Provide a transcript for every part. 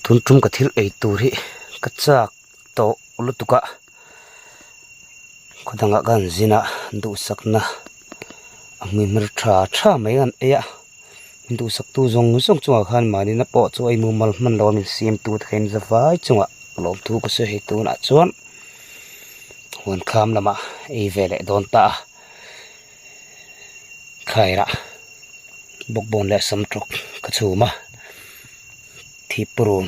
Tun tum ka thil ei tur hi ka chak tawh lutuk a khaw dangah ka han zin a duhsakna a hmui hmer tha tha mai an ei a duhsak tu zawng zawng chungah khan mahni na pawh chu a inmumal hman lo a min siam tu te kha in za vai chungah lawmthu ka sawi hei tunah chuan huan kham lamah ei ve leh dawn ta a khairah bawkbawn leh samtawk ka chhum a thipurun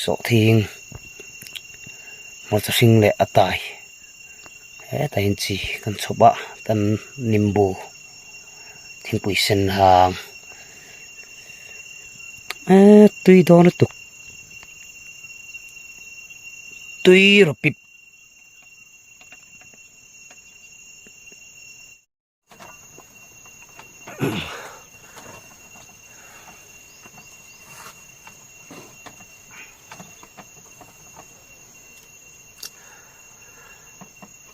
sawhthing hmarcha hring leh a tai hetah hian chi kan chhawp a tan nimbu thingpui sen hang eee tui dawn lutuk tui rawpip.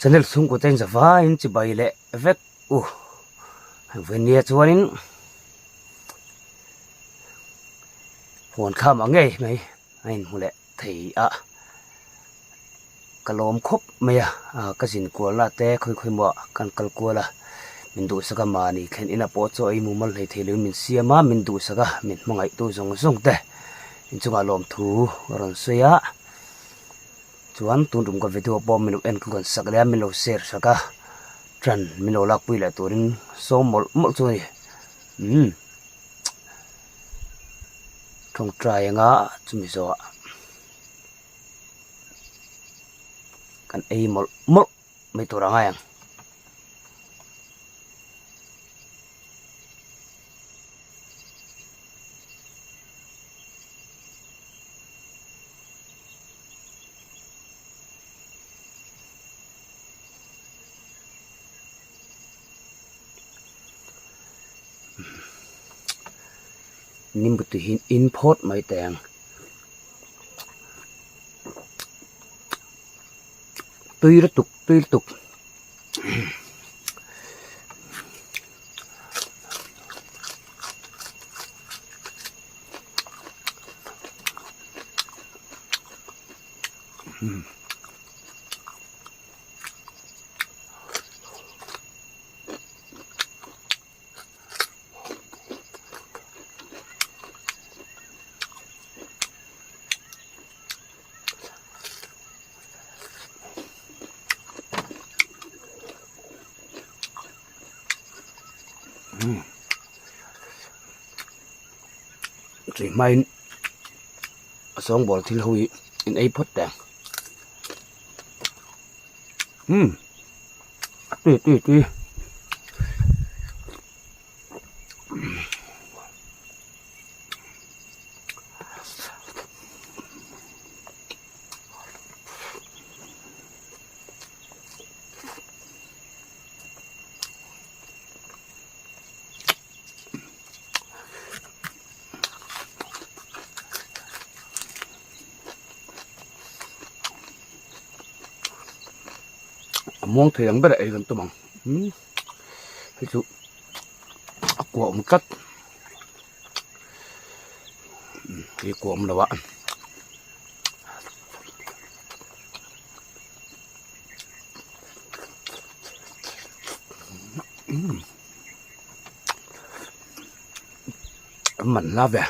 Channel chhungkaw te in za vaiin chibai leh vek u vawnia chuanin huan kham ang ngei mai a inhmu leh thei a ka lawm khawp mai a ah ka zin kual na te khawi khawi maw ah kan kal kual a min duhsak a mahni thlen inah pawh chaw ei mumal hlei thei lovin min siam a min duhsak a min hmangaih tu zawng zawng te inchungah lawmthu a rawn sawi a chuan tun tum ka video pawh min lo en kan sak leh a min lo share sak a ṭan min lo lakpui leh turin sawm mawlh mawlh chu a ni umm. Tawngtai anga chumi zawhah kan ei mawlh mawlh mai tur a ngai ang. Nimbu tui hi in phawt mai teh ang tui lutuk tui lutuk. Tui hmain a sawngbawl thil ho hi in ei phawt teh ang. Umm tui tui tui. A muang thei ang ber a ei kan tum ang umm hei chu a kua awm tlat hei kua awm lo a. Man la ve.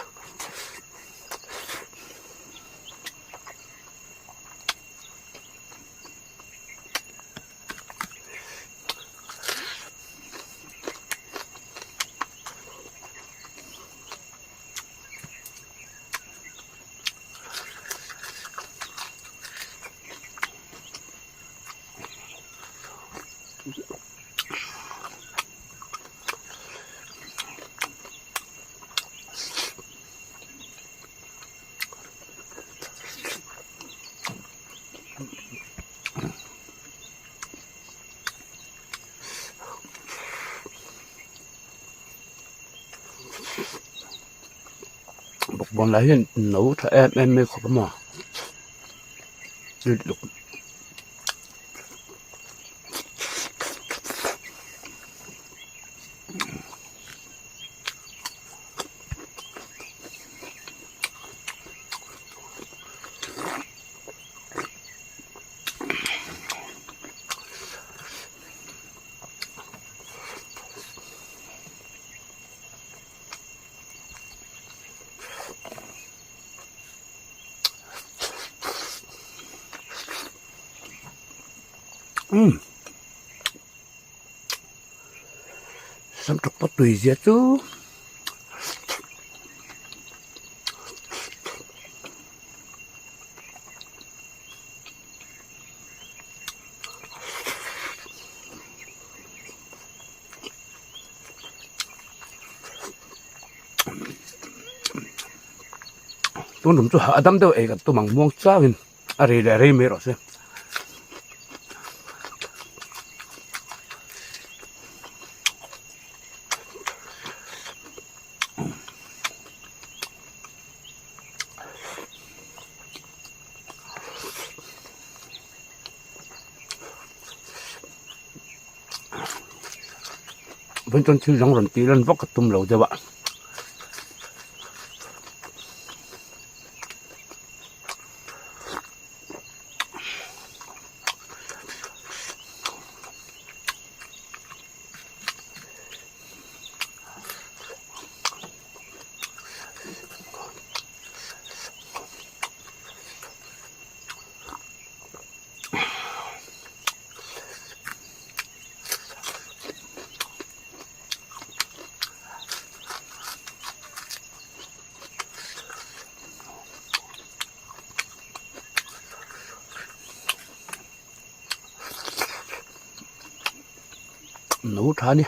Bawkbawn lah hian no tha em em mai khawp a maw lutuk. Umm samtawk pawh tui zia chu. Tun tum chu a dam deuh ei kan tum ang muang changin a rei leh rei mai rawh se. Vawiin chuan thil dang rawn tih lan vak ka tum lo deuh a. No tha a ni.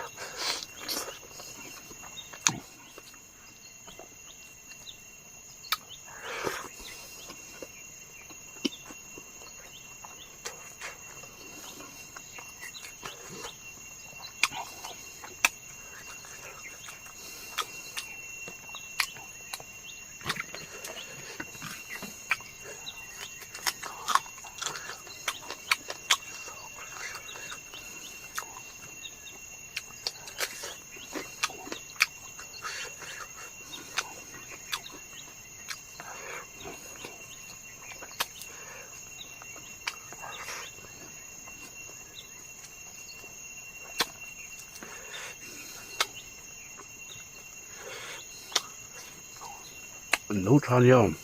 No tha nia awm.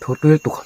Thu tui lutuk.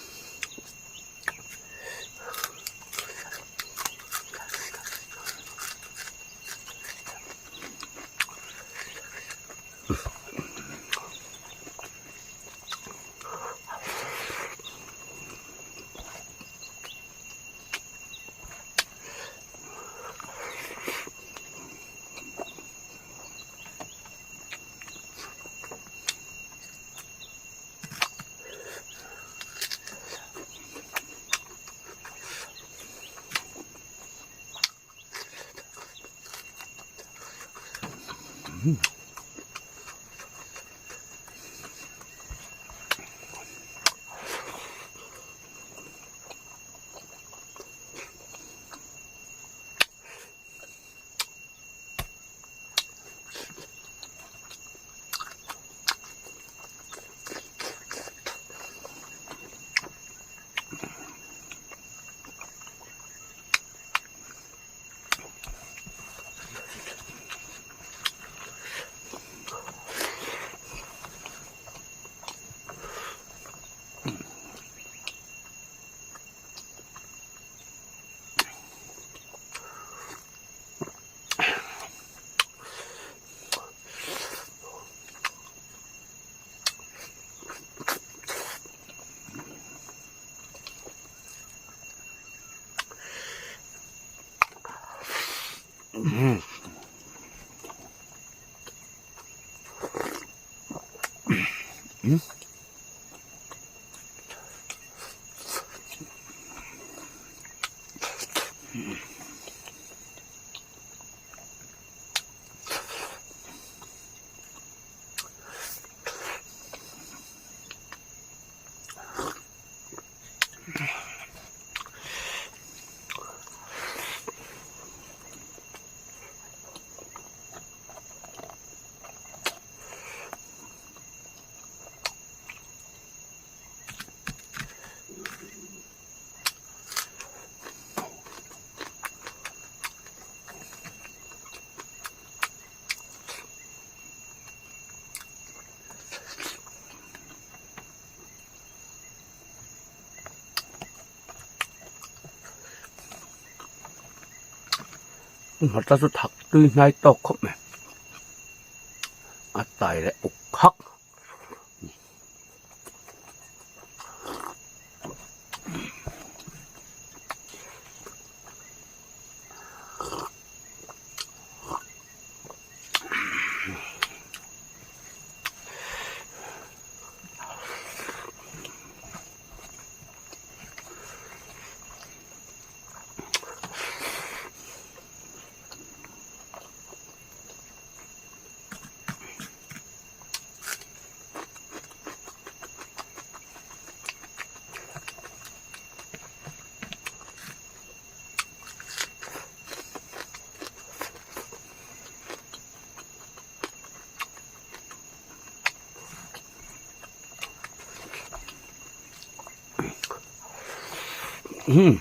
Hmarcha chu thak tui hnai tawk khawp mai a tai leh uk hak. Hmm.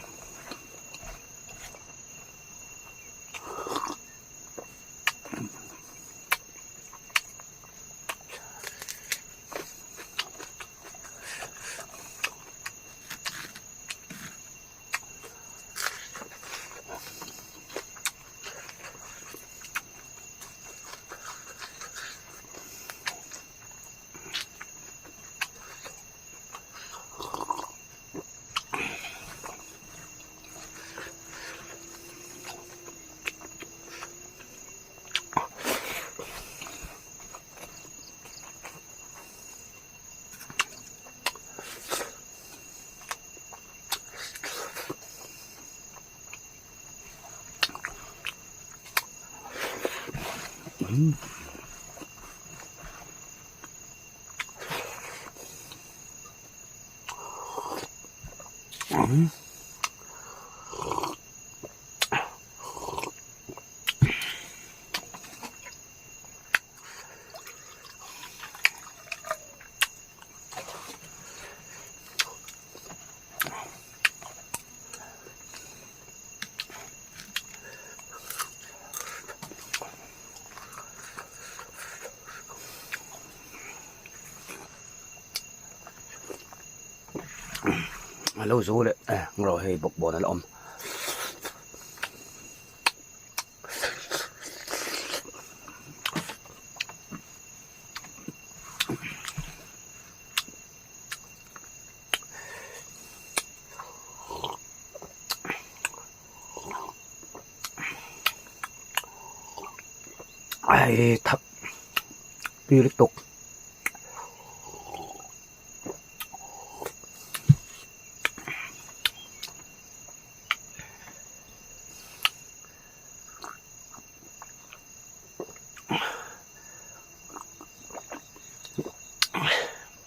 A lo zo leh rawh hei bawkbawn a la awm. Ai thak tui lutuk.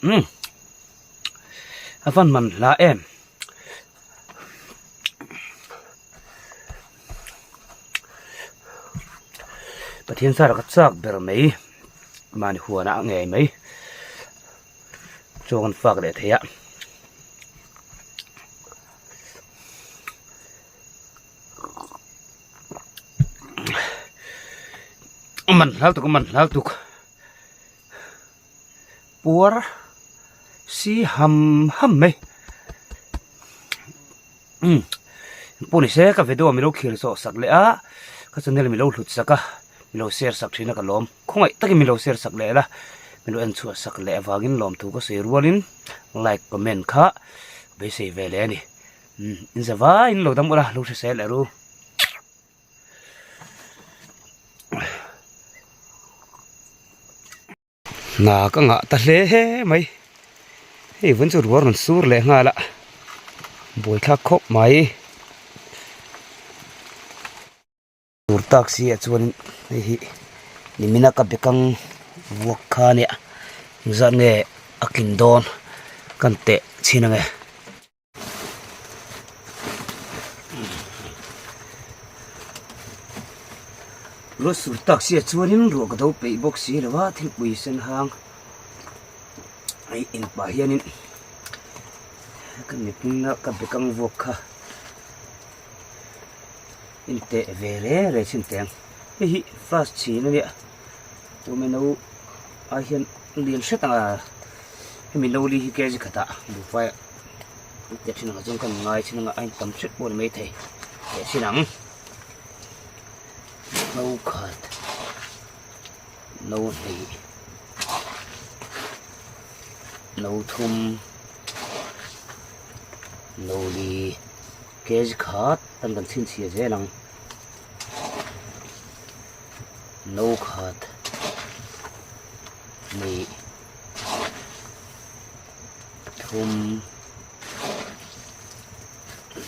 Umm a van man hla em. Pathian zara ka chak ber mai mahni huanah a ngei mai chuan kan fak leh thei a. A man hlal tuk a man hlal tuk puar si ham ham mai umm pawh ni se ka video milo khir zawh sak leh a ka channel milo hlut sak a milo share sak thin a ka lawm khawngaih takin milo share sak leh la milo en chhuah sak leh avangin lawmthu ka sawi rualin like comment kha beisei ve leh a ni. Umm in za vaiin lo dam ula lo hrisel er u. Hna ka ngah ta hle mai. Hei vawn chu ruah rawn sur leh nghal a, buaithlak khawp mai. Tur tak si ah chuanin hei hi nimina ka bekang vuak kha a nia engzat nge a tlin dawn kan teh chhin ange. Ruah sur tak si ah chuanin ruah ka do peih bawk si lo a thilpui sen hang hei in pah hianin ka mipui ka bekang vuak kha. Inteh ve reng reng chin teh ang hei hi first chhin a nia tuna no ai hian lian hret ang a hemi no li hi kg khatah buhfai ah an teh thin ang chuan kan ngai thin ang a a intam hret pawh a ni maithei teh thin ang no khat no hnih no thum no li. Kg khat an kan chhinchhiah zel ang. No khat hnih thum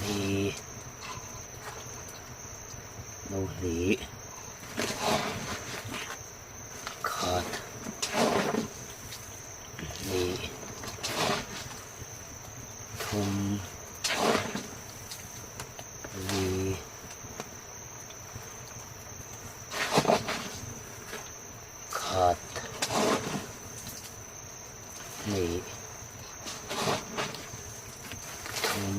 li no hnih khat hnih thum li khat hnih thum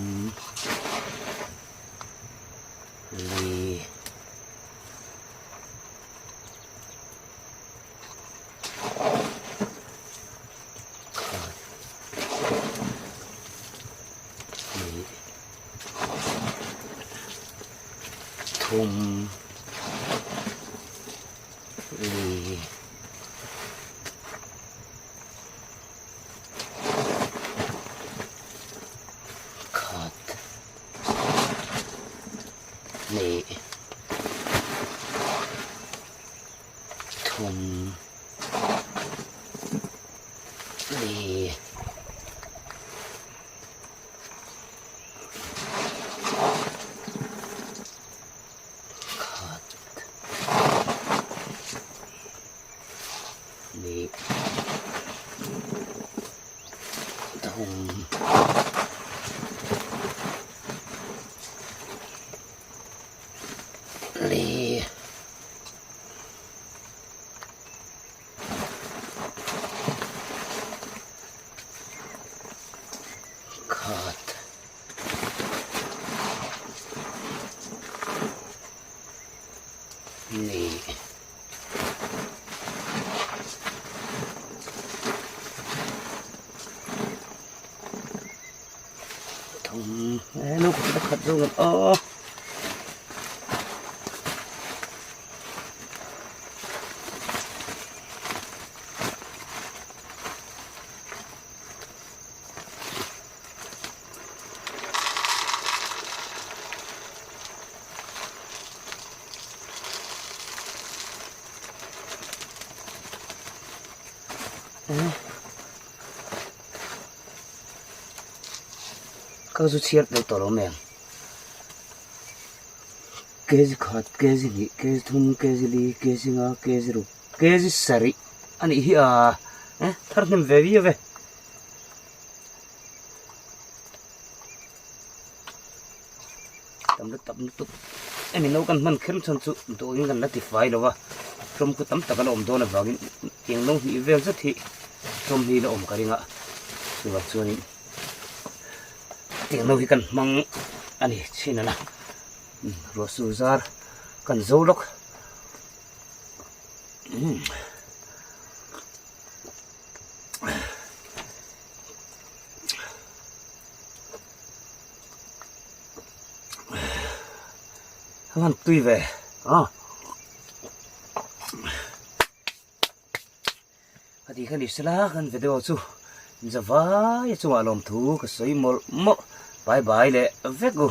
li. Khat hnih thum li khat hnih thum li khat hnih thum. Li. Khat. Ni. Thum. E no khat zawng an aw. Ka zu chhiar tel tawh lo mai ang. Kg khat, kg hnih, kg thum, kg li, kg nga, kg ruk, kg sarih a nih hi a eh thar hnem ve viau e. Tam lutuk lutuk hemi no kan hman kher chhan chu dawhin kan la ti fai lo a tlawm khu tam tak a la awm dawn avangin eng no hnih vel zet hi tlawm hi la awm ka ring a chuvang chuanin eng no hi kan hmang a ni chhin a na. Ruah sur zar kan zo lawk a han tui ve a a ti kha ni sela kan video chu zavai chungah lawmthu ka sawi mawlh mawlh bye bye leh vek u.